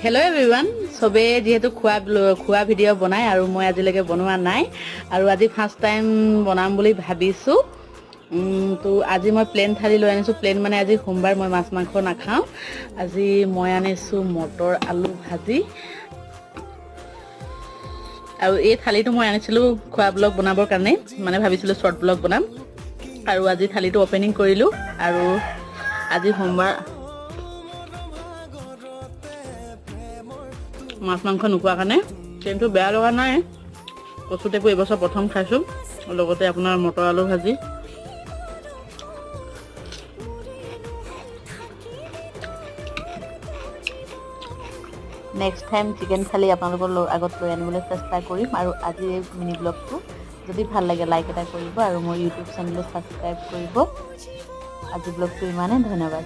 Hello' everyone, চবেই যিহেতু খোৱা খোৱা ভিডিঅ' বনায় আৰু মই আজিলৈকে বনোৱা নাই আৰু আজি ফাৰ্ষ্ট টাইম বনাম বুলি ভাবিছোঁ। তো আজি মই প্লেন থালি লৈ আনিছোঁ। প্লেন মানে আজি সোমবাৰ, মই মাছ মাংস নাখাওঁ। আজি মই আনিছোঁ মটৰ আলু ভাজি আৰু এই থালিটো মই আনিছিলোঁ খোৱা ব্লগ বনাবৰ কাৰণে, মানে ভাবিছিলোঁ শ্বৰ্ট ব্লগ বনাম। আৰু আজি থালিটো অ'পেনিং কৰিলোঁ আৰু আজি সোমবাৰ, মাছ মাংস নোখোৱা কাৰণে কিন্তু বেয়া লগা নাই। কচু টেপু এইবছৰ প্ৰথম খাইছোঁ, লগতে আপোনাৰ মটৰ আলু ভাজি। নেক্সট টাইম চিকেন থালি আপোনালোকৰ আগত লৈ আনিবলৈ চেষ্টা কৰিম। আৰু আজি এই মিনি ব্লগটো যদি ভাল লাগে, লাইক এটা কৰিব আৰু মোৰ ইউটিউব চেনেলটো ছাবস্ক্ৰাইব কৰিব। আজি ব্লগটো ইমানেই, ধন্যবাদ।